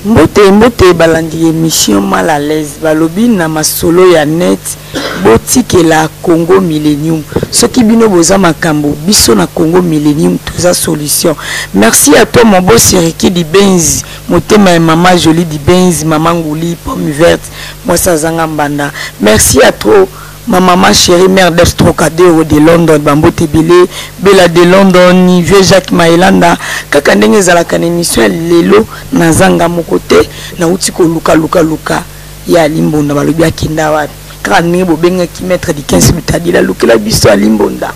Mbote mbote balandi emission mal à l'aise balobi na masolo ya net botikela Congo Millennium soki bino boza makambo biso na Congo Millennium toza solution merci à toi mon boss Ricky Dibenzi motema ya mama Jolie Dibenzi mama Nguli pomme verte mwasi azanga mbanda merci à trop Ma maman cherie mère d'Ef Trocadero de London bambote ebele Bella de London vieux Jacques Maelanda kaka ndenge ezalaka na émission ya lelo naza nga moko te nauti koluka luka luka ya Ali Mbonda balobi akenda wapi kaka ndenge bobengaki maître Dickens Lutadila lukela biso Ali Mbonda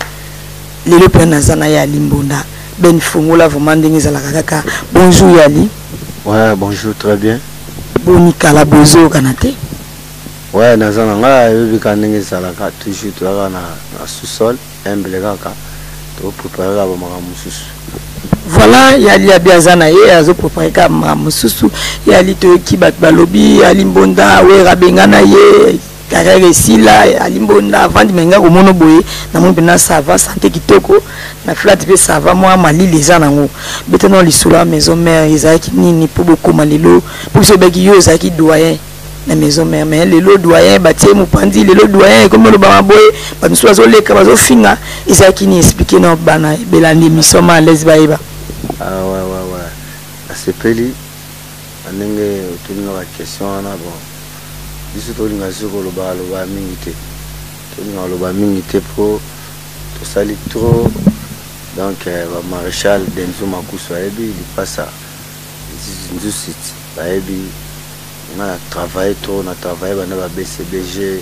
lelo mpe naza na ye Ali Mbonda Ben Fongola vraiment ndenge ezalaka kaka bonjour Yali. Ouais, bonjour, très bien. Boni kala bozoyokana te. Ouais naza na ngai ayebi kaka ndenge ezalaka toujours tozalaka na, na sous-sol humble kaka to prepare kaka bamakambo mosusu. Voilà yali abi aza na ye azo prepare kaka makambo mosusu yali toyoki bato balobi yali mbonda wera abengana ye carrière esila ali mbonda avandi me nga komona boye namoni mpena sava sante kitoko na flat mpe sava mwa malili eza nango beta na lisolo ya maison mère ezalaki nini mpo bokoma lelo mpo biso obaki yo ozalaki doyen na maison mère mais lelo doyen batie mopanzi lelo doyen ekomi olobama boye bato mosusu bazoleka bazofinga ezalaki nini explike na bana belandi émission ma alaise bayeba. Ah ouais ouais ouais nasepeli na ndenge otuni nga ba question wana bon biso tolinga soki koloba loba mingi te tolinga koloba mingi te mpo tosali trop donc eh, ba maréchal Denzo Makusu ayebi lipasa Nzusit bayebi Nga na travailler trop na travailler banda ba BCBG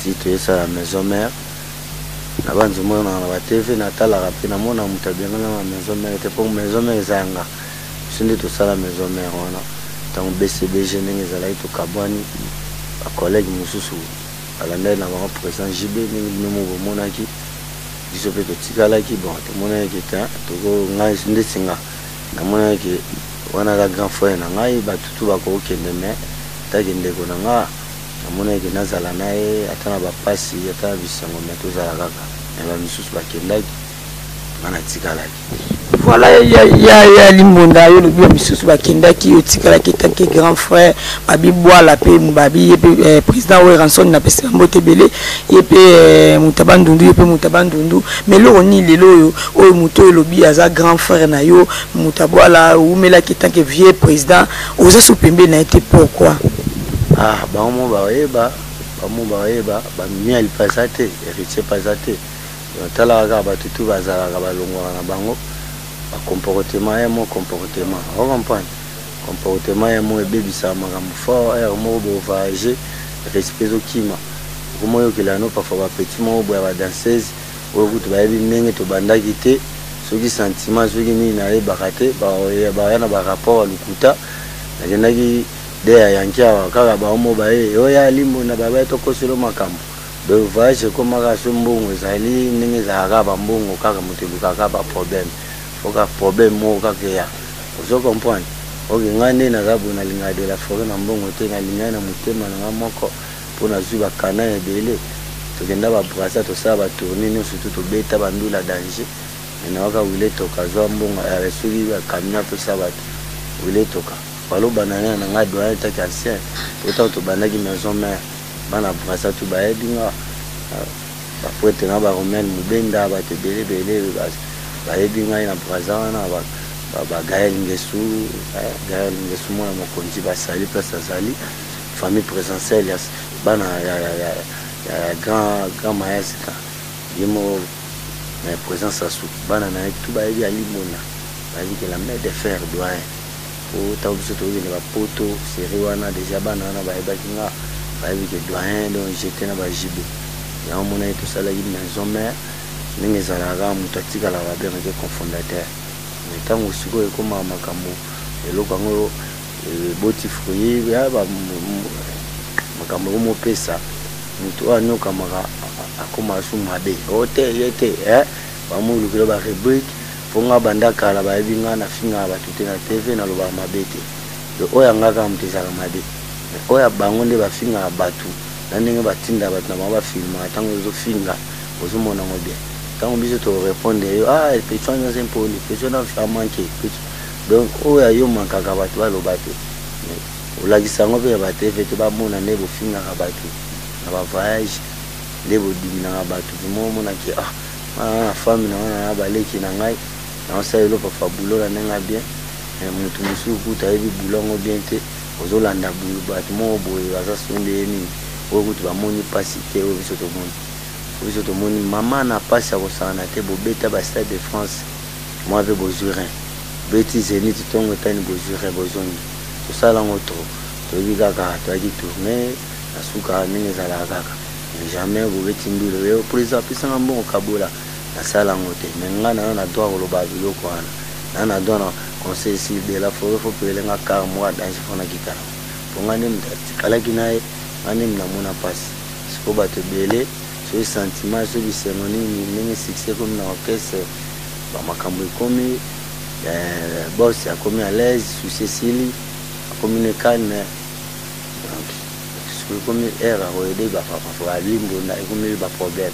ti toye sala maison mère na ba nzomonaka na ba TV na talaka pe na mona mutu abengana na maison mère te po maison mère eza ya nga biso nde tosala maison mère wana tango BCBG ndenge ezalaki tokabwani ba collègues mosusu balandaki na bango president JB ndenge bino moko bomonaki biso pe totikalaki bon tomonaki ke te toko ngai ndeti nga namonaki ke Wana aza grand frère na ngai batu tout bakoki kokende mais tant que ndeko na nga namonaki ke nazala na ye ata na ba pasi ata na bisengo mais tozala kaka mais ba misusu bakendaki nga natikalaki. Voilà ya ya ya limbonda yo lobi ba misusu bakendaki yo otikalaki tant que grand frère babi bwala pe babi ye pe eh, président Werrason napesi ba mbote ebele ye pe eh, moto ya bandundu ye pe moto ya bandundu mais eloko nini lelo oyo oyo moto oyo olobi aza grand frère na yo Moto ya bwala owumelaki tant que vieux president oza su pembeni na ye te pourquoi? Ah bango moko bayeba bango moko bayeba ba miel pe aza te heritier pe aza te donc talaka kaka batu tout bazalaka balongwaka na bango ba comportement ye moko comportement o comprendre comportement ye moko ebebisaka makambo fort heure moko bo voyager respect ezokima okoma oyokela no parfois ba petit moko boya ba danseuse oyo kutu bayebi ndenge tobandaki te Soki sentiment soki nini nayebaka te baya na ba rapport ya lokuta nakendaki de ya yanki awa kaka bango moko baye oya limbonda babaye tokoselo makambo donc voyage ekoma kaka so mbongo ezali ndenge ezalaka kaka bambongo kaka moto elukaka kaka baproblème foka problème moko kaka eya ozo comprendre oke ngai nde naza boye nalingaka de la foret na mbongo te nalinga ye na motema na ngai moko mpo nazwi bakana ebele tokenda ba Brazza tosala ba tournee nionso tout tobeta ba ndula danger mais nayoka Wile Toka azwa mbongo eh, soki ba camion apesa bato Wile Toka balo banana na ngai doyen taki ancien po ntango tobandaki maison mère bana Brazza tout bayebi nga ba prêtre na ba Romaine Mubenda bato ebele ebele bayebi ngai na Brazza wana ba, ba, ba Gaël Ngesu eh, Gaël Ngesu mwana mokonzi basali place azali famille presentielle ya bana ya, ya, ya, ya grand grand mayasika ye moko na président Sassou bana na ye tout bayebi Ali Mbonda bayebi ke la main de fer doyen po ntango biso tokokende bapoto série wana déjà bana wana bayebaki nga bayebi ke doyen donc j'étais na ba JB yango monaki tosalaki maison mère ndenge ezalaka kaka moto atikalaka babengaki cofondateur mais ntango sikoyo ekomaka makambo eloko yango Eboti fruit ya ba makambo ekomopesa moto oyo anyokamaka akomaka su mabe o te ye te eh bamolukela ba rubrique mpo nga banda kala bayebi nga nafingaka bato te na TV nalobaka mabe te donc oyo ya nga kaka moto ezalaka mabe mais oyo ya bango nde bafingaka bato na ndenge batindaka bato na bango bafilmaka ntango ozofinga ozomona yango bien ntango biso torepondre yo ah petit wana aza impoli petit wana amanke petit Donc oyo ya yo mankaka batu baloba te. Olakisa yango mpe na batv te, bamona nde bofingaka bato na bavoyage, nde bodiminaka bato. Vraimen omonaki, ah, wana na fami na wana na baleki na ngai, naosala eloko fa boulot na ndenge ya bien. Motu mosusu kutu ayebi boulot yango bien te, ozolanda bato moko boye baza sonde ye nini oyo kutu bamoni mpasi te. Oyo biso tomoni, biso tomoni mama na mpasi ya kosangana te. Bobeta ba Stade de France mwa mpe bozwi rein, beti Zénith ntongo etani, bozwi rein, bozongi. Tosala yango trop, toyebi kaka toyaki tourne na suka ndenge ezalaka kaka, mais jamais bobeti ndule oyo président apesanga mbongo kabola, nasala yango te. Mais ngai naza na droit koloba biloko wana, naza na droit na conseil. Si de la forêt faut pelenga car moko ya danger, fo nakita nango, mpo ngai nde moto atikalaki na ye, ngai nde namona mpasi. Sikoyo bato ebele, soki sentiment, soki bisengo nini, ndenge succès ekomi na orchestre, bamakambo ekomi, boss akomi à l'aise, souci esili, akomi ne calme. Donc soki ekomi heure akoyede balimbonda, ekomi baproblème.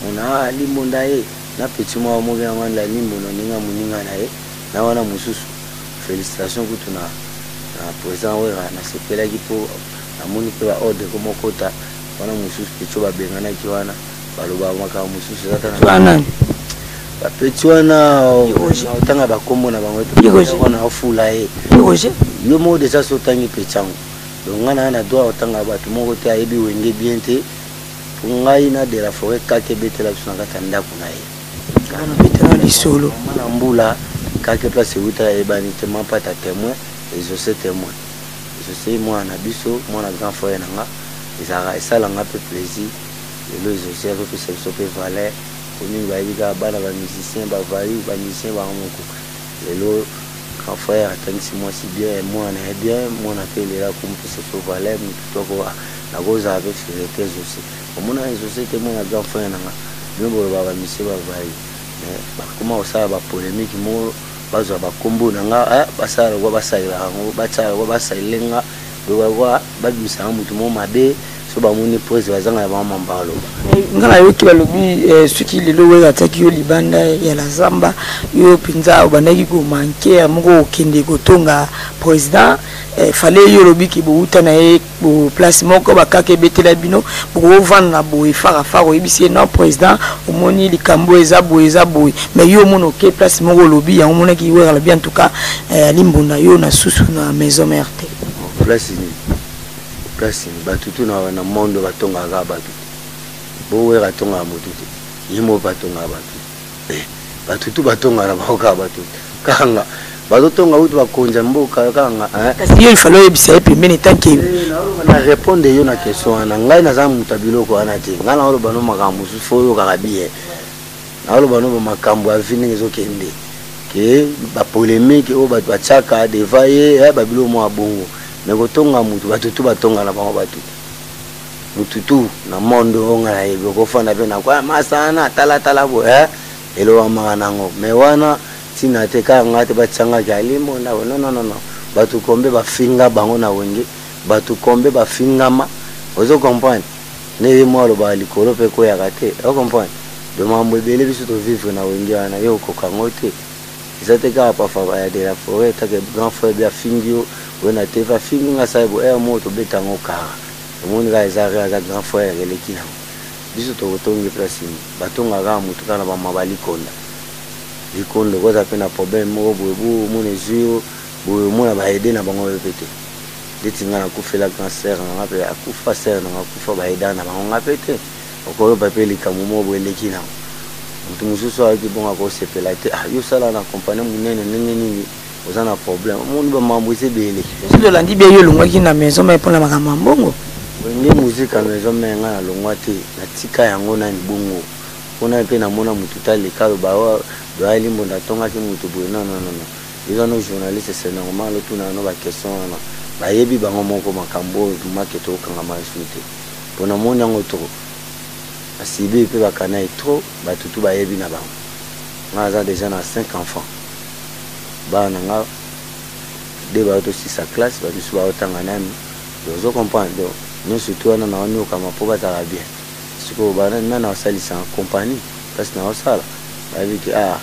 Mona alimbonda ye na petit moko mobi yango anda limbonda ndenge ya moninga na ye na wana mosusu. Félicitation kutu na président Wera, nasepelaki mpo namoni mpe baordre komokota wana mosusu. Petit oyo babenganaki wana, balobaka makambo mosusu eza ta nani? Bapeti wana, otanga bakombo na bango wana, ofula ye yo moko deja. So otangi petit yango, donc ngai naa na droit otanga bato moko te ayebi Wenge bien te. Po ngai na de la forêt kaka ebetela biso na kati ya ndako na ye. Betela lisolo. Na mbula kaka place euta eyebani te. Mampata témoin, Exaucé témoin, Exaucé mwana na biso, mwana grand frère na nga. Ezalaka esalanga mpe plaisir lelo Exaucé azopesa biso mpe valeur, po mingi bayebi kaka bana bamusicien bavayu, bamusicien bango moko. Lelo grand frère atangisi mwasi bien, mwana ye bien, mwana mpe lelo akomopesa biso valeur. Motu toko nakozala mpe fierté. Exaucé, omona Exaucé te, mwana grand frère na nga. Bino bolobaka bamusicien bavayu, mais bakoma kosala bapolémique moko, bazwa bakombo na nga, basala lokwa basalelaka yango, batyaka lokwa basalele nga lokwa, babimisaka motu moko mabe. So bamoni prese bazanga na bango mamba aloba. Nga nayoki balobi, soki lelo oyo atiaki yo libanda ya la zamba, yo mpenza obandaki komanke moko okende kotonga président. Fale yo olobiki bouta na ye place moko, bakaka ebetela bino, bokovanda na boye farafara, oyebisi ye: "Non président, omoni likambo eza boye, eza boye." Mais yo omona oke place moko, olobi yango, omonaki Wera alobi: "En tout cas, Limbonda, yo na susu na maison mère te." Place nini? Place nini? Bato tu na monde batongaka kaka bato te. Bowera atongaka motu te, ye moko batongaka bato te. Bato tu batongaka na bango kaka bato kanga bazotonga utu bakonza mboka kanga. Kasi yo ifale oyebisa ye pembeni tanke. Na répondre yo na question wana, ngai naza moto ya biloko wana te. Ngai naoloba no makambo mosusu, fo oyokaka bien. Naoloba no bamakambo ya vie ndenge ezokende, ke bapolémique oyo bato batiaka devant ye, babiloko moko ya bongo. Mais kotonga motu, bato tu batonga na bango bato, motu tu na monde oyo ngai nayebi, okofanda mpe na kwa masana talatala boye, elobamaka nango. Mais wana ntina te, kaka ngai te batiangaki alimbonda. Non, non, non, non. Bato kombe bafinga bango na Wenge, bato kombe bafingama, ozo comprendre? Nde ye mwa alobaka likolo mpe ekweyaka te, ocomprendre? De makambo ebele biso tovivre na Wenge wana, ye okoka yango te. Eza te kaka pafa ya de la forêt take grand frère bi afingi yo oyo na te, afingi nga sala bo ere moko tobeta yango kara, omoni kaka eza re aza grand frère, eleki nango. Biso tokotongi place nini? Batongaka kaka motu kaka na bama balikonda likondo, okoza mpe na problème moko boye, bo omona ezwi yo boye, omona baede na bango oyo mpe te. Ndeti nga nakufela grand sœur na nga, mpe akufa sœur na nga akufa, baeda na bango nga mpe te. Okoyoba mpe likambo moko boye eleki nango, motu mosusu ayoki bongo akosepela te. Ah, yo osala na compagnie monene, ndenge nini oza na problème? Omoni bamambo eza ebele. Soki olandi bien, yo olongwaki na maison mère mpona makambo ya mbongo. Wenge Musica Maison Mère, ngai nalongwa te, natika yango nani bongo mpona mpe namona motu taleka aloba doya Limbonda atongaki motu boye. Non, non, non, non. Eza no journaliste, c'est normal otuna no baquestion wana. Bayebi bango moko makambo oyo make tokokangama lisusu te, mpo namoni yango trop, basibi mpe bakana ye trop. Bato tu bayebi na bango, ngai aza déjà na 5 enfants. Bana na nga de bayo tosisa classe, bamisu baotanga nanu, ozo comprendre? Donc nyonso tu wana naonyokama mpo bazala bien. Sikoyo nana nasalisaka compagnie, place naosala, bayebi ke ah,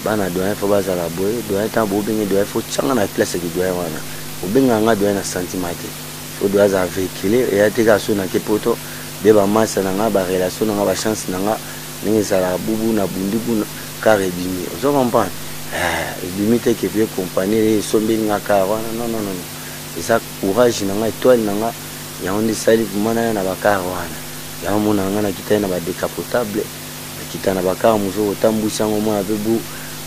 bana doyen fo bazala boye. Doyen, ntango bobenge doyen, fo tianga na place yaki doyen wana. Obengaka nga doyen na sentiment te. Faut doyen azala vehicule, eya te kaka soki nake poto nde ba masta na nga, ba relation na nga, ba chance na nga ndenge ezalaka bubu na bundi kuna car ebimi. Ozo comprendre? Eh, ebimi te que vieux compagnie eye esombeli nga car wana non non non. Eza courage na nga, etoile na nga yango nde esali vraiment naya na ba car wana. Yango omonaka nga nakitaki na ba decapotable, nakita na ba car mosusu otambwisi yango omona pe bu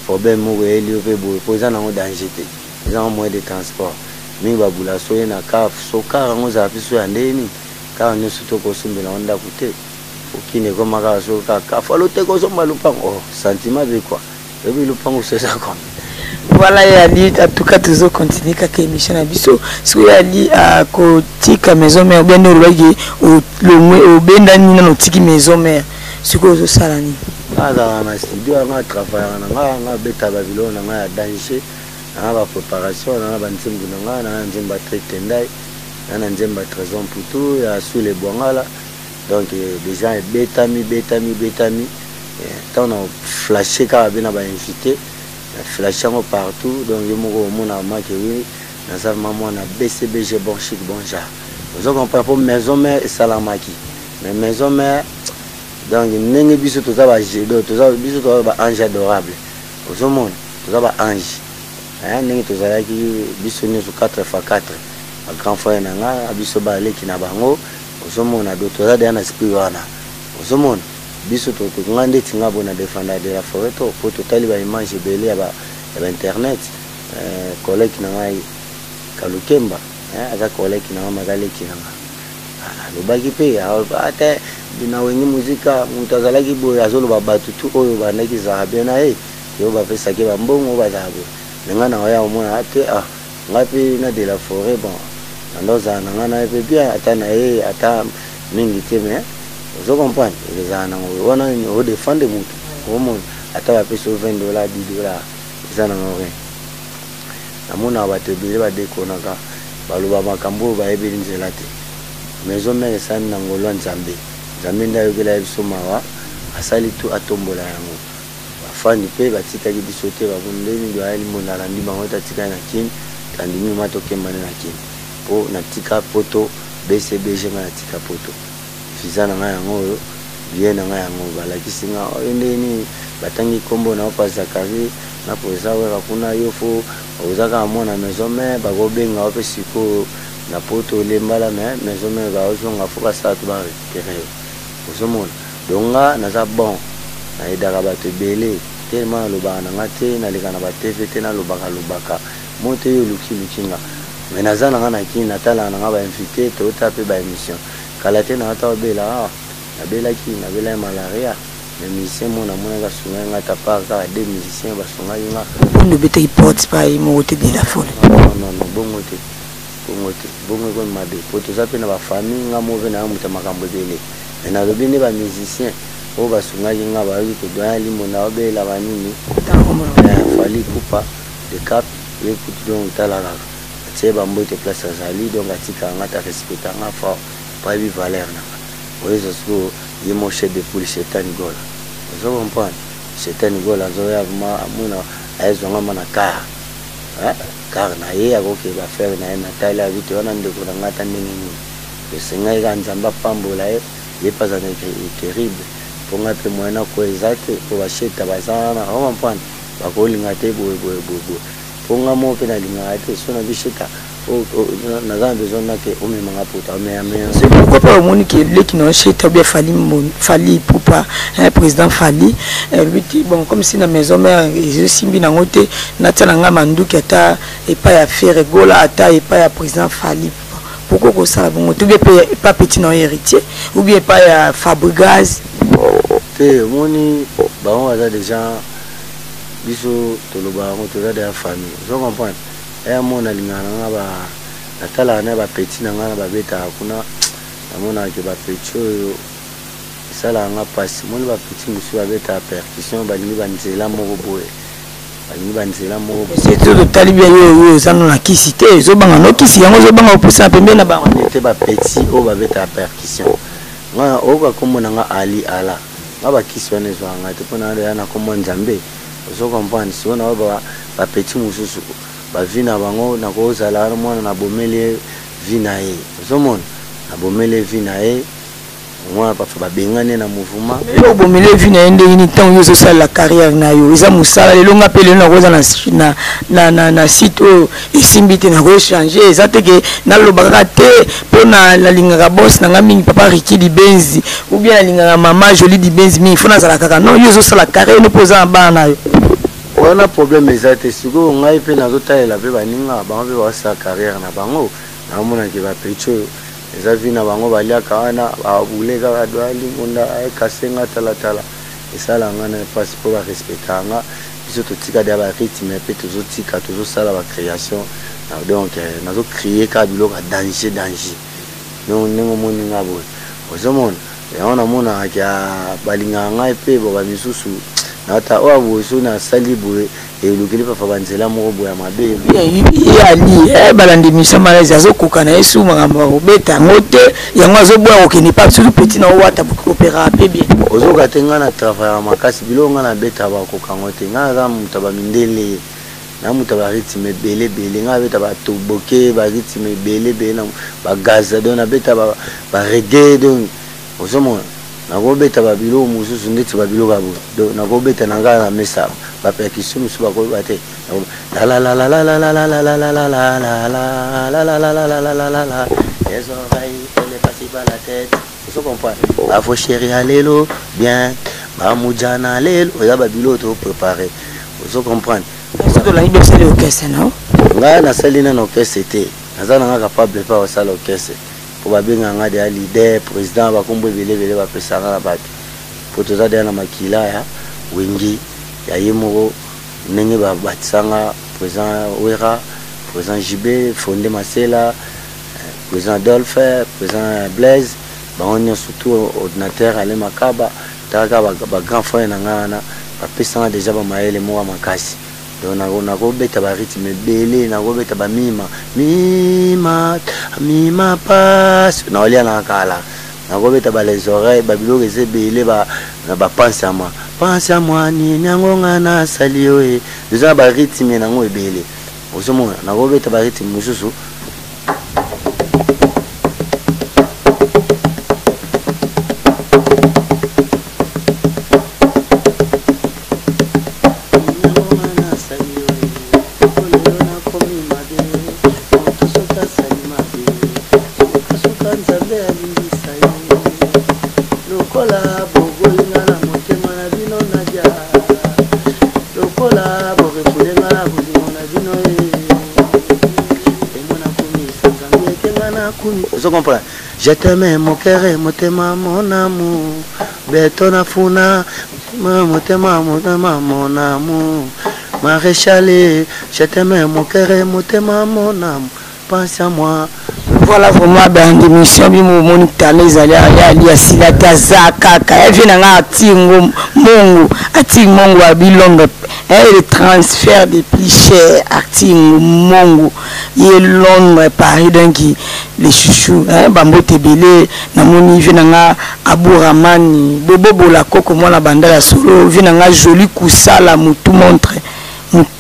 problème moko eyeli yo pe boye po eza nango danger te. Eza ngo moyen de transport mingi ba bula so ye na car so car yango ezala pe so ya ndenge nini car nioso to ko sombela ngo ndaku te po kin ekoma kaka so kaka car fallait oteka osomba lupangu oh sentiment pe quoi oyebi lupangu so eza combien. Voilà ye Ali en tout cas tozo continuer kaka émission na biso soki ye Ali akotika maison mère bien nde olobaki olongwe obendani nano otiki maison mère sikoyo ozosala nini? Nga azalaka na studio nga travaillaka na nga nga abeta ba biloko na nga ya danger. Na ba preparation na ba nzembo na nga na nzembo ya Très Tendai na na nzembo ya Trésor Mputu ya Sule Bwangala donc dejà ebetami betami betami tant na flasher kaka be na ba invité na flasher yango partout donc yo moko omona vraiment que oui naza vraiment mwana BCBG bon chic bon genre ozo comprendre po maison mère esalamaki mais maison mère donc ndenge biso toza ba toza biso toza ba ange adorable Ozomona toza ba ange hein ndenge tozalaki biso nioso 4 fois 4 ba grand frère na nga biso ba leki na bango ozomona donc toza dejà na esprit wana ozomona biso to nga ndeti nga boye na defendaka de la foret to po totali ba image ebele ya ba ya ba internet eh, collègue na ngai Kalukemba hein aza collègue na nga mais aza leki na nga Alobaki pe ata na wenge musica mutu azalaki boye azoloba batu tout oyo bandaki zala bien na ye yo bapesaki ba mbongo bazala boye mais nga nakoya komona te ah nga pe na de la foret bon nando ozala na nga na ye pe bien ata na ye ata mingi te mais ozo comprendre ezala nango wana o defendre mutu omona ata bapesi yo 20 dollars 10 dollars eza nango rien. Namonaka bato ebele ba deconaka, baloba makambo oyo bayebeli nzela te. Maison mère esalami na ngolu ya Nzambe. Nzambe nde ayokelaki biso mawa, asali tout atombola yango. Ba fans pe batikaki biso te, ba ndenge Doyen Limbonda alandi bango te atikali na Kin, tandimi ma tokemba nde na Kin. Po natika poto, BCBG nga natika poto. Visa na nga yango oyo, billet na nga yango oyo. Balakisi nga oyo ndenge nini, batangi kombo na yo pa Zacharie. Na poza werra kuna yo faut oza kaka mwana maison mère bako benga yo pe sikoyo na poto olembala mais maison mère ba ozonga faut basala tout ba recuperer yo ozo mona donc nga naza bon na aidaka batu ebele tellement na lobaka na nga te na leka na ba TV te na lobaka lobaka moi te yo oluki luki nga mais naza na nga na kin na talaka na nga ba invite to tala pe ba emission kala te na ta obela awa na belaki na belaki malaria. Mais musicien moko namonaki asungaki nga ata part kaka deux musiciens basungaki nga. Ondo obetaki porte pa ye moko te de la foret. Non non non bongo te bongo te bongo ekomi mabe po toza pe na ba famille nga moko pe naza moto ya makambo ebele mais nalobi nde ba musiciens oyo basungaki nga bayoki ke doyen Limbo naobela ba nini Fally Ipupa de cap ye kutu donc tala kaka atie ba mbote place azali donc atikaka nga te a respecta nga fort po ayebi valeur na nga. Oyoza sikoyo ye moko chef de poule shetani gola ozo comprendre shetani gola azoya vraiment amona ayezwa nga ma na car hein car na ye akoke ba frère na ye natali abi te wana ndeko na nga ata ndenge nini esengaki kaka nzambe apambola ye ye mpe aza na terrible mpo ngai mpe moyen nakoya eza te mpo basheta baza wana o comprendre bakolinga te boye boye boye boye mpo nga moko mpe nalingaka te so na bisheta naza na besoin nake omema nga poto C'est pourquoi pas omoni ke leki na sheta bien Fally Fally Ipupa hein, président Fally euh, bon comme si na maison mère ezosimbi nango te natia na nga manduki ata epai ya Ferre Gola ata epai ya président Fally Ipupa pourquoi kosala bongo te ou bien pe epa petit na yo héritier ou bien epai ya Fabregas te omoni bango baza déjà biso toloba yango toza déjà famille ozo comprendre Heure moko nalingaka na nga ba natalaka na ba petit na nga na babetaka kuna namonaka ke ba petit oyo esalaka nga pasi omoni ba petit mosusu babetaka percussion balingi ba nzela moko boye balingi ba nzela moko boye. Surtout totali bien yo oyo oza no na kisi te ozobanga no kisi yango ozobanga kopusana pembeni na bango. Te ba petit oyo babetaka percussion nga oyoka kombo na nga Ali Ala nga ba kisi wana ezwaka nga te mpo na ya na kombo ya Nzambe ozo comprendre sikoyo na oyo ba petit mosusu. Ba vie na bango, nakozala wana mwana nabomeli ye vie na ye. Ozomona, nabomeli ye vie na ye, mwana parfois babengani ye na mouvement. Yo obomeli vie na ye ndenge nini ntango yo ozosalela carrière na yo? Eza mosala. Lelo nga mpe lelo nakoza na site oyo esimbi te, nakoechange. Eza te ke naloba kaka te mpo nalingaka boss na nga mingi, papa Riki Dibenzi, ou bien nalingaka mama Jolie Dibenzi mingi, fo nazala kaka. Non, yo ozosala carrière no mpo oza na bana na yo. Wana problème eza te. Sikoyo ngai mpe nazotalela mpe baninga, bango mpe basala carrière na bango. Naomonaki bapetits oyo eza vie na bango, baliaka wana, babule kaka doalingonda ekasenga talatala, esala nga na mpasi mpo barespectaka nga. Biso totika deya barythme mpe tozotika, tozosala bacréation. Donc nazocréer kaka biloko ya danger danger. Donc ndenge omoni nga boye, ozomona yango, namonaka balingaka ngai mpe bo bamisusu nata oyo boye. So nasali boye, elukeli papa banzela moko boye ya mabe. Ye ali balandi émission malaise, azokoka na ye su makambo ya kobeta yango te, yango azoboya kokende pa surtout petit na owata opéra mpe bien. Ozoka te, ngai na travaillaka makasi. Biloko ngai nabeta, bakoka yango te. Ngai naza moto ya bamindele na moto ya barythme ebele ebele. Ngai nabeta batoboke, barythme ebele ebele, bagaza, donc nabeta bareggae. Donc ozomona, nakobeta babiloko mosusu ndeti babiloko ya boye. Donc nakobeta na ngai na mesa, bapercussion mosusu bakoyeba te. La les oreilles elle passe par la tête. Ozo comprendre, bafaux chéri ya lelo bien, bamujana lelo, eza babiloko to préparé. Ozo comprendre? Soki tolandi bien, osali orchestre na Ngai nasali nano orchestre te. Naza nanga capable mpe kosala orchestre, mpo babengaka nga deya leader, président, bakombo ebele ebele bapesaka na bato, mpo toza deya na makila ya Wenge ya ye moko, ndenge babatisanga président Wera, président JB, Fonde Masela, président Adolphe, président Blaise, bango nyonso, tout ordinateur Ale Makaba. Talaka bagrand frère na ngai wana, bapesanga déjà bamayele moko ya makasi. Donc nakobeta barythme ebele, nakobeta bamima mima mima pasi, naolia na kala, nakobeta bales oreilles, babiloko eza ebele na bapansi ya mwa pansi ya mwa nini yango nga nasali yo. E eza na barythme nango ebele. Ozomona, nakobeta barythme mosusu. Nzambe alimbisa ye lokola boboyinga na motema na bino, nadia lokola borefulenga na bolingo na bino, ye emona kumisa Nzambe ekenga na kumi. Ozo comprendre? Je t'aime mon cœur, motema mon amour, beto na funa motema, motema mon amour, maréchal, je t'aime mon cœur, motema mon amour, pense à moi. Voilà, vraiment bandi émission bimo omoni tala ezali ya ali asila te, aza kaka ya vie na nga atingo mongo, atingi mongo abi Londres, le transfert de plus cher, atingo mongo ye Londres, Paris. Donc les chouchous, bambote ebele. Namoni vie na nga Abouramani Bobobola koko mwana banda ya solo, vie na nga Joli Kusala, motu montre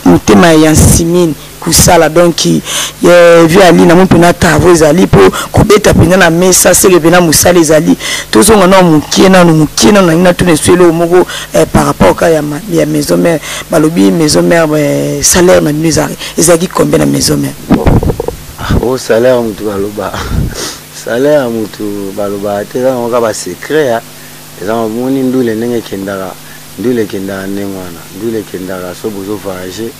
motema ya Nsimini kosala. Donc vie ali namoni mpena travaux ezali mpo kobeta mpenza na mesa seke mpena mosala ezali. Tozonga nano mokie, nano mokie, nano nangi natuna esu eloko moko par rapport ka ya maison mère. Balobi maison mère, salaire na bino ezalaki combien na maison mère? O salaire motu baloba, salaire ya motu balobaka te. Eza nango kaka basecret. Eza moni ndule ndenge ekendaka, ndule ekendaka ndenge wana, ndule ekendaka. So bozo voyage,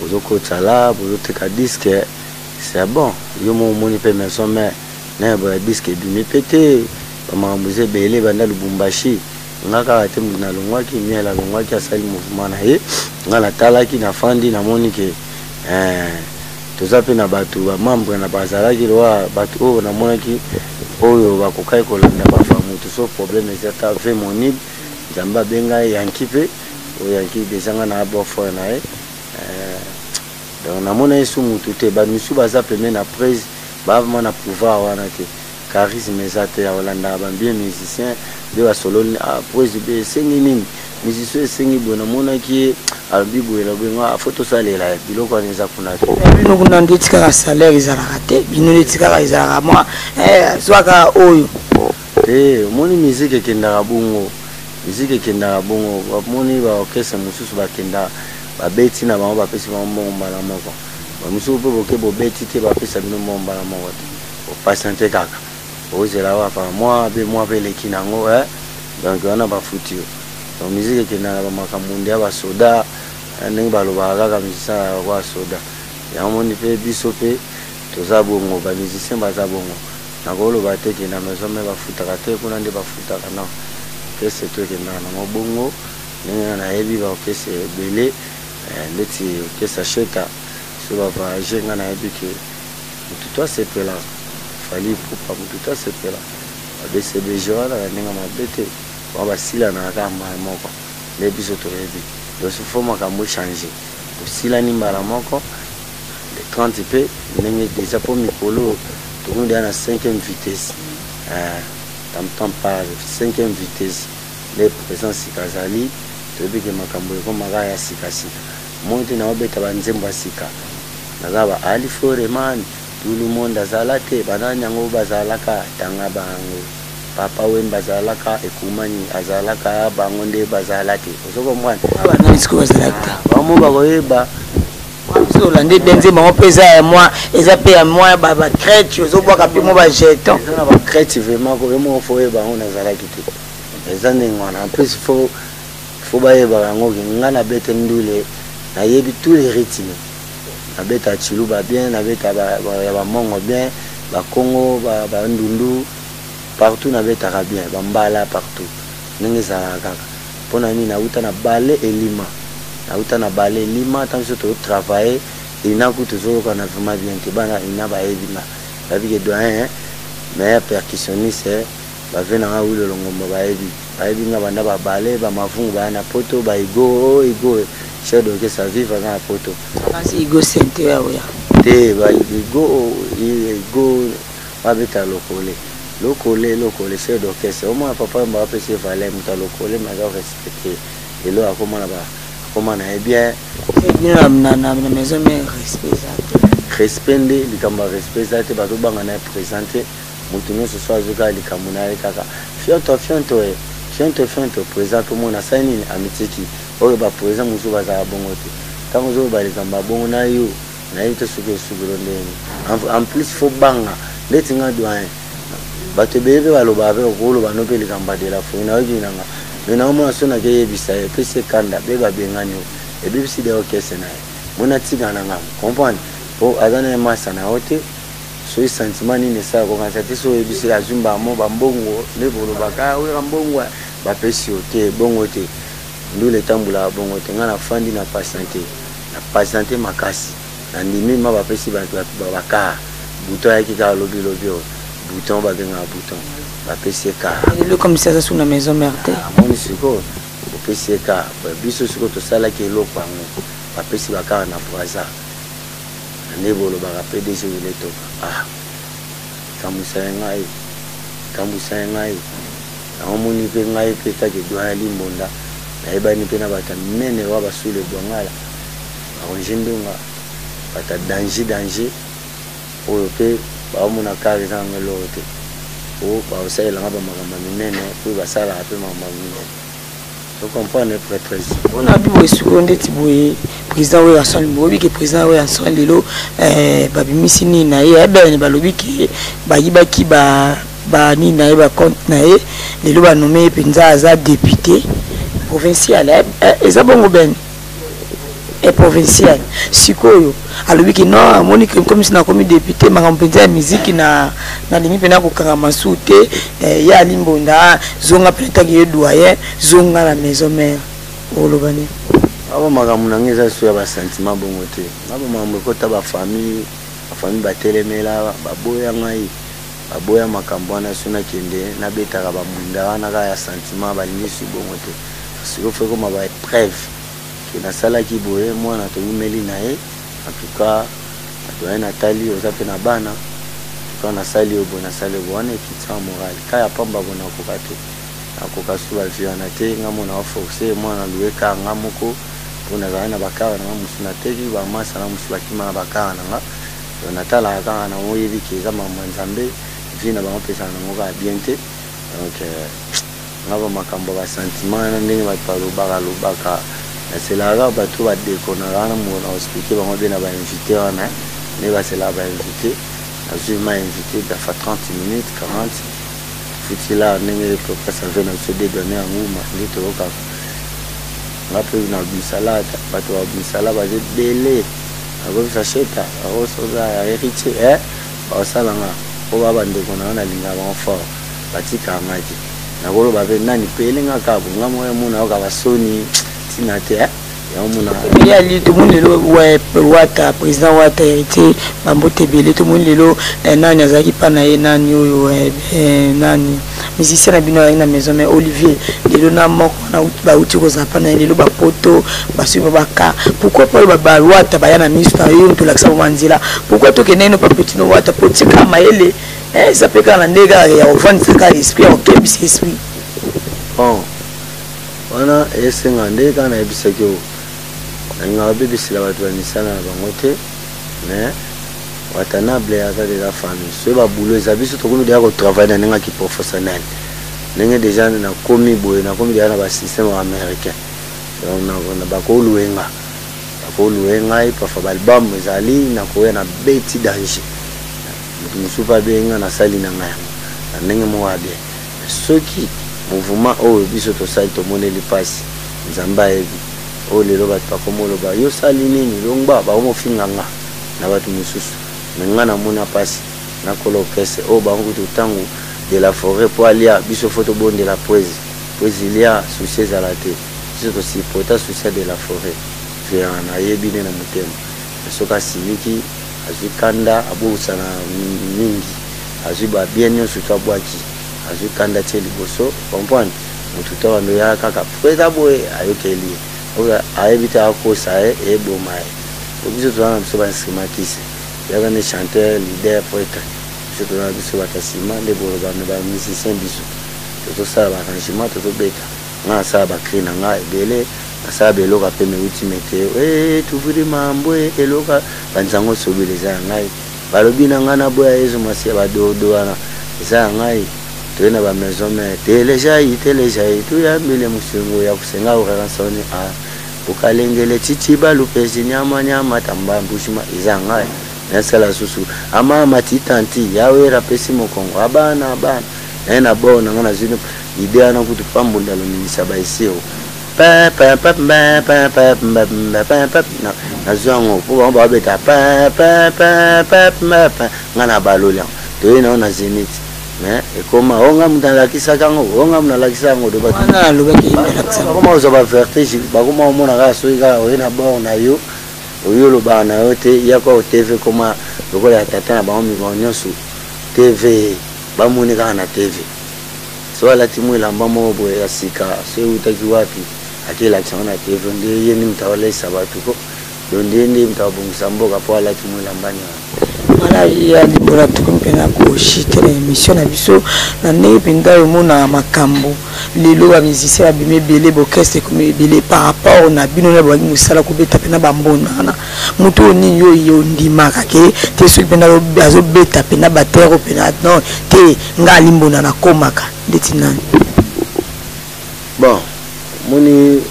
bozokotisa la, bozoteka disque, c'est bon. Yo mo omoni mpe maison mère na boya, disque ebimi mpe te, bamakambo eza ebele. Banda Lubumbashi, nga kaka te moto nalongwaki, Miel alongwaki, asali mouvement na ye. Nga natalaki, nafandi, namoni ke toza mpe na bato bamembre na bazalaki loa bato oyo namonaki oyo bakokaki kolanda bafa moto. So problème eza ta ve monib, Nzambe abenga ye Yanki mpe oyo Yanki deja nga na beau frère na ye. Donc namona ye su mutu te. Bamisusu baza pembeni na prise, bavama na pouvoir wana te, charisme eza te ya kolandaka bambien musicien nde basololi. Ah, prise be esengi nini? Musicien esengi boye, namonaki ye alobi boye na boye, nga faut tosalela ye biloko wana eza kuna te. Bino kuna ndeti kaka salaire ezalaka te, bino ndeti kaka ezalaka mwa zwa kaka oyo. Te, omoni musique ekendaka bongo, musique ekendaka bongo. Bamoni ba orchestre mosusu bakenda, babeti na bango, bapesi bango mbongo mbala moko. Bamosusu mpe boke bobeti te, bapesa bino mbongo mbala moko te, bopatiente kaka, ozela kaka mwa mpe mwa mpe eleki nango eh? Donc wana bafuti yo. Donc musique ekendaka na bamakambo nde ya basoda, ndenge balobaka kaka musicien azalaka kwa soda. Yango moni mpe biso mpe toza bongo, bamusicien baza bongo. Nakoloba te ke na maison mère bafutaka te, kuna nde bafutaka, non. Orchestre to ekendaka nango bongo, ndenge nga nayebi ba orchestre ebele, ndeti orchestre Sheta, so ba voyage, nga nayebi ke motu to asepela, Fally Ipupa motu to asepela, ba BCBG wana na ndenge mabe te, bango basilanaka kaka mbala moko, nde biso toyebi. Donc faut makambo echange, tosilani mbala moko le 30 mpe ndenge déjà, mpo mikolo tokomi deja na 5e vitesse, tam-tam par 5e vitesse nde présent sika azali. Toyebi ke makambo ekomaka ya sikasika, moi te naobeta banzembo ya sika, naza ba Ali Foreman, tout le monde azala te, banani yango bazalaka, tanga bango, Papa Wemba azalaka, Ekumani azalaka, bango nde bazala te, ozo comprendre? Banani sikoyo bazalaki te? Bango bakoyeba. Biso olande bien, nzembo yango mpe eza ya mwa, eza mpe ya mwa bacrete, ozobwaka mpe mwa bajeton. Eza na bacrete vraiment, yo moko faut oyeba yango, nazalaki te, eza ndenge wana. En plus faut bayebaka yango ke nga nabete ndule, nayebi tous les rythmes, nabeta chiluba bien, nabeta ya bamongo bien, bakongo, bandundu, partout nabetaka bien, bambala partout, ndenge ezalaka kaka. Mpona nini? Nauta na bale elima, nauta na bale elima. Ntango biso totravaille inaku, tozoyokana vraiment bien te. Bana ina bayebi nga, bayebi ke doyen meilleur percussionniste, bave nanga Wilo Longomba, bayebi nga banda babale bamavungu baya na poto, baigo o igo chef d'orchestre vive aza na poto. Kasi Igo sente ya oya. Te, baigo igo babeta lokole lokole lokole, chef d'orchestre omona papa Yomba bapesi ye valeur, moto alokole me aza respecte. Lelo akoma na akoma na ye bien. Bino na maison mère respect eza te? Respect nde likambo ya respect eza te, bazobanga na ye présente moto nyonso so azwi kaka likambo na ye kaka fionto fionto e fionto fionto présent mpe mona asali nini, amitiki oyo. Baprésident mosusu bazala bongo te. Ntango ozoloba likambo ya bongo na yo, nayebi te soki osukilo ndenge. En plus faut banga ndeti nga doyen, bato ebele mpe balobaka mpe okoloba no mpe likambo ya de la forêt, nayoki nanga me naomona so nakeyebisa ye, epesi ekanda mpe babengani yo, ebebisi de orchestre na ye, mona tika na nga comprendre po aza na ye masa na yo te. Soki sentiment nini esala kokanisa te, so oyebisi azwi mbamo bambongo nde bolobaka oyaka mbongo bapesi yo te, bongo te, ndula etambolaka bongo te. Ngai nafandi na patiente, na patiente makasi, nandimi ma bapesi bato bakar bouton, ayaki kaka lobilobi oyo bouton babengaka bouton, bapesi ye car. Lelo comme si aza su na maison mère te. Amoni sikoyo opesi ye car, biso sikoyo tosalaki eloko yango, bapesi bakar na Braza nde bolobaka PDG Wile Toka. Ah, kamwisa ye ngai, kamwisa ye ngai. Yango moni mpe ngai mpe take doyen Limbonda, nayebani mpe na bato ya minene wa basule bwangala, baronge ndonga, bato ya danger danger oyo mpe baomona kar eza yango eloko te, po baosalelanga bamakambo ya minene mpe basalaka mpe makambo ya minene, ocomprendre, prêtresse? Mpona bi boye sikoyo, ndeti boye président oyo Werrason, boyebi ke président oyo Werrason lelo babimisi nini na ye, ebene balobi ke bayibaki banini na ye, bacompte na ye. Lelo banome ye mpenza aza député provincial, eza bongo bene e provincial. Sikoyo alobi ke non, amoni comme si nakomi député, makambo mpenza ya miziki na nalingi mpena kokanga masu te. Ye Ali Mbonda zonga mpena ntango ye doyen, zonga na maison mère, oloba nini? Aba makambo na ngai eza so ya basentiment bongo te. Nga ba makambo ekota bafamille, bafamille batelemela, baboya ngai, baboya makambo wana. So nakende nabetaka bambunda wana kaka ya sentiment, balingi su bongo te. Sikoyo faut ekoma baépreuve ke nasalaki boye, mwana towumeli na ye. En tout cas bato aye natali, oza mpe na bana, en tout cas nasali yo boye, nasali yo boye, wana ekitisa moral. Ka ya pamba boye nakoka te. Nakoka su ba vie wana te. Nga moko nao force mwana na loue car nga moko po nazalaki na ba car na nga mosusu nateki, ba masta na nga mosusu bakima na ba car na nga. Donc natalaka kaka na oyebi ke eza makambo ya Nzambe, vie na bango pe ezalaka nango kaka bien te. Donc nga ba makambo ya ba sentiment wana ndenge bato balobaka lobaka, naselaka kaka bato oyo ba deconaka wana mokolo nako expliquer bango bien na ba invite wana nde baselaka ba invite. Nazui ma invite dafa 30 minutes 40 futi la ndenge topesa vie na biso dedone ya nguma nde toyokaka. Nga pe na misala bato ba misala baza ebele, nakobisa sheta bakosoza ya heritier eh bakosala nga po ba bandeko na nga nalingaka bango fort, batikaka nga te. Nakoloba pe nani pele nga kaka boye nga moko ya mona yoka basoni tina te eh yango mona ebele ya li tomoni lelo wata président wata héritier bambote ebele tomoni lelo eh, nani azalaki pa na ye nani oyo eh, eh, nani musicien na bino azalaki na maison mais Olivier lelo na moko wana bauti kozala pa na ye lelo bapoto basuki ba baka pourquoi pa oyo bawata baya na miso na yo tolakisa bango nzela pourquoi tokende ino pa petit no wata po tika mayele eza mpe kaka na ndenge kaka ya kovandisa kaka esprit ya kokebisa esprit. Bon wana esenga nde kaka nayebisaki yo, nalingaka babebisela bato ba misala na bango te, mais Watanable aza deja famille. Soki ba boulot eza biso tokomi deja ko travailler na ndenge ya ki professionnel. Ndenge deja nakomi boye, nakomi deja na ba système ya américain. Donc na bako louer nga. Bako louer ngai parfois ba album ezali nakoya na beti danger. Mutu mosusu pe abengi nga nasali na ngai yango na ndenge moko ya bien. Mais soki mouvement oyo biso tosali tomoneli pasi, Nzambe ayebi. Oyo lelo bato bakomi oloba yo osali nini longba, bakomi ofinga nga na bato mosusu. Mais nga namona pasi na kolo orchestre oyo bango kutu tango de la foret po alia biso faut tobondela prezi prezi lia souci ezala te biso to supporta souci ya de la foret vraiment nayebi nde na motema. Mais soki asiliki azui kanda abosana mingi azui ba bien nionso to abwaki azui kanda atie liboso comprendre mutu to abanda oya kaka pourquoi eza boye ayokeli ye oyo ayebi te akosa ye eboma ye po biso toza na biso ba instrumentiste yaka nde chanteur leader pretre biso toza na biso bato ya sima nde boloba me ba musicien biso tozosala ba arrangement tozobeta nga nasala ba cri na nga ebele nasala ba eloko pe mewuti meteo ee tuvuri mambwe eloka banzango sobele eza ya ngai balobi na ngai naboya yezu masiya badodo wana eza ya ngai toye na ba maison mère telejai telejai tuyambile musengo ya kusenga oreransoni a bukalengele chichi balupesi nyama nyama tamba mbushima eza ya ngai nasala susu amama titanti yawera pesi mokongo abana abana naye na bord na ngai nazwi ide wana kutu pambonda aloningisa baeseo nazwi yango mpo bango babeta ngai na baloli yango toye nango na zenith mais ekoma o ngai moto nalakisaka yango o ngai moto nalakisa yango do bakoma kozwa bavertige bakoma komona kaka soki kaka oye na bord na yo oyo olobaka na yo te yaka o tv koma lokola ya tata na bango mikolo nyonso tv bamoni kaka na tv soki alati mwa elamba moko boye ya sika soki eutaki wapi akelakisa yango na tv nde ye nde moto akolesa bato ko donc nde ye nde moto akobongisa mboka mpo alati mwa elamba ni wana. Voilà ya Libola tokomi mpena kochite na émission na biso na ndenge mpenza omonaka makambo lelo ba musicien babimi ebele baorchestre ekomi ebele par rapport na bino na bobaki mosala kobeta mpena bambonda wana moto oyo nini yo ye ondimaka ke te soki mpena azobeta mpena batere oyo mpena non te nga alimbonda nakomaka ndeti nani? Bon omoni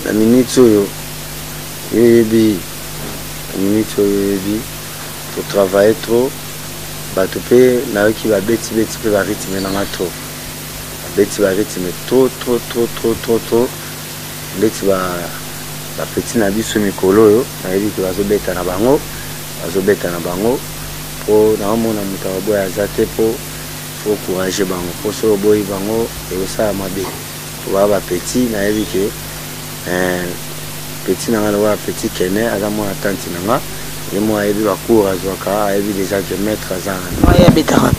na minute oyo yo oyebi na minute oyo oyebi to travailler trop bato mpe nayoki babeti beti mpe ba rythme na nga trop babeti ba rythme trop trop trop trop trop trop ndeti ba ba petit na biso mikolo oyo nayebi ke bazobeta na bango bazobeta na bango mpo naomona moto akoboya aza te mpo faut courage bango mpo soki oboyi bango ekosala mabe mpo baa ba petit nayebi ke eh, petit na nga lokola petit Kene aza mwana tante na nga ye moko ayebi ba cours azwaka ayebi deja ke maître aza wana ye abetaka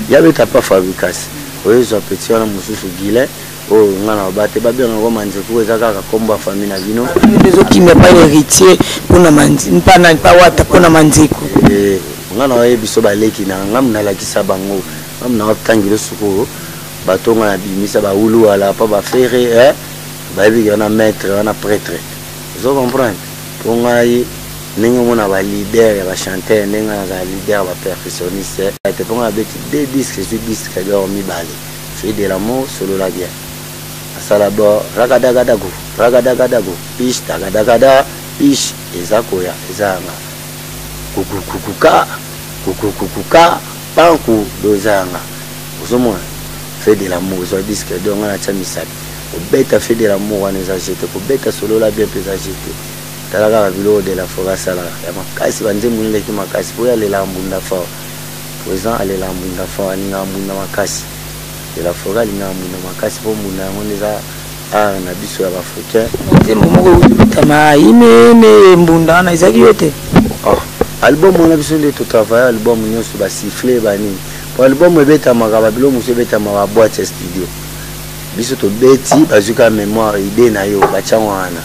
ye abeta pa Fabricas oyo ezwa petit wana mosusu Guilain oyo nga na baba te babengaka ngo manzeku eza kaka kombo ya famille na bino ezokima epai héritier mpona mpa nani pa wata mpona manzeku eh, nga na oyebi biso baleki na nga nalakisa bango nga na otangelo sikoyo. Bato nga nabimisa bawuluwala pa bafere eh? Bayebi ke wana maître, wana prêtre, ozo comprendre. Mpo ngai ndenge omona baleader ya bachanteur, ndenge ngai nazala leader ya bapercussionniste te, mpo ngai nabeti deux disques, ezwi disque d'or mibale, Fille de l'amour, Solola bien, asala bo ragadagadago ragadagadago pish dagadagada pish, eza koya, eza yanga kukukukuka kukukukuka panku do, eza yanga. Ozomona Fait de l'amour ezwa disque d'or, ngai natya misapi. Kobeta Fait de l'amour wana eza jete, kobeta Solola bien mpe eza jete. Tala kaka biloko de la forêt asalaka ya makasi, banzembo eleki makasi mpo ye alelaka mbunda fort. Présent alelaka mbunda fort, alingaka mbunda makasi. De la forêt alingaka mbunda makasi mpo mbunda yango nde eza art na biso ya baafricain. Nzembo moko eutama imene mbunda wana ezalaki yo te? Oh, album wana biso nde totravaille album nyonso, basiffle banini, po album ebetamaka, babilo mosusu ebetamaka baboite ya studio. Biso tobeti, bazwi kaka mémoire, idée na yo, batyango wana.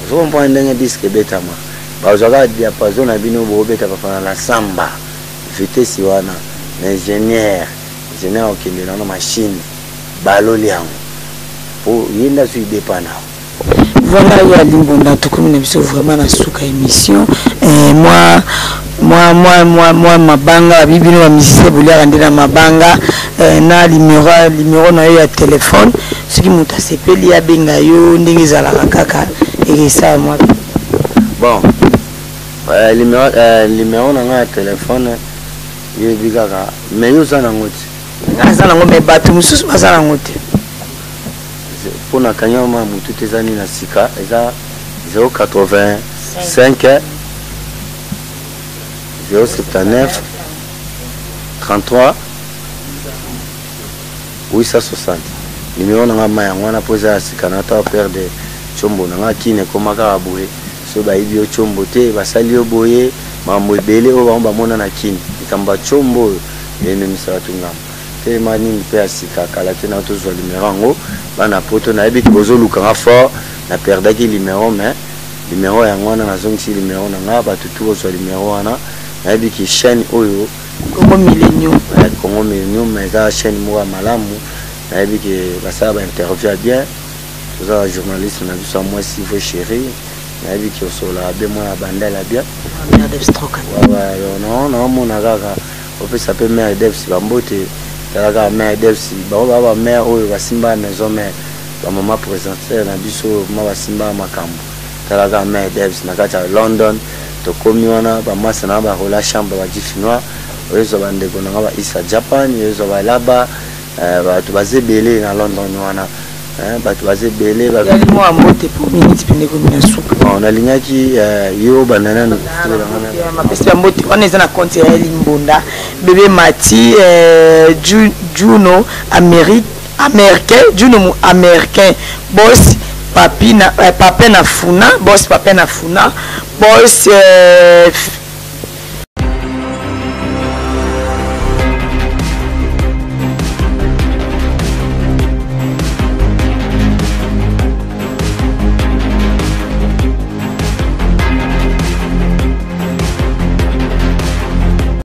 Ozo comprendre ndenge disque ebetama, bazwaka diapason na bino, boobeta bafana na samba vitesse wana na ingénieur. Ingénieur okende na machine, baloli yango po ye nde azwi idée pa na. Voilà, ya Limbonda, tokomi na biso vraiment na suka émission. eh, mwa mwa mwa mwa mwa mabanga babi bino bamusicien boliaka nde na mabanga. eh, na numéro na yo ya telefone, soki moto asepeli abenga yo, ndenge ezalaka kaka ekesala mwa. Bon, numéro na ngai ya telefone yoyebi kaka, mais yo oza nango ti. Nga naza nango, mais bato mosusu baza nango te. Mpo na kanya ma motu te, eza nini na sika, eza 085 079 33 860. Numéro na nga ma yango wana, mpo eza ya sika. Na ta perdre tiombo na nga kini, ekoma kaka boye. So bayibi yo tiombo te, basali yo boye, makambo ebele oyo bango bamona na kini. Likambo ya tiombo oyo ememisa bato ngambo telema nini mpe ya sika kala te. Na tozwa numero yango, bana poto, nayebi ke bozolukanga fort. Na perdaki numero, mais numero yango wana, nazongisi numero na nga. Bato tu bozwa numero wana. Nayebi ke chaîne oyo Congo Millennium, Congo Millennium eza chaîne moko ya malamu. Nayebi ke basala bainterview ya bien. Toza ba journaliste na biso ya mwasi, vrai chéri, nayebi ke osololaka bien, mwana bandala ya bien. Naomona kaka opesa mpe mare Devs bambote. Tala kaka mare Devs, bango baa bamare oyo basimbaka maison mare, bamama présentateur na biso oyo ma basimbaka makambo. Tala kaka mare Devs na kati ya London, tokomi wana, bamasa na barola chambre, bajifi noir oyo ezwa, bandeko na nga ba isa Japan oyo ezwa, balaba bato baza ebele na London wana, bato baza ebele. Yali mwa mbote po minute pene ekomi na suka. Bon, nalingaki yo banda nanu. Mapesi ya mbote wana eza na compte ya Limbonda bebe Mati, Juno Amérique, américain, Juno américain, boss papi na, pape na funa, boss pape na funa, boss.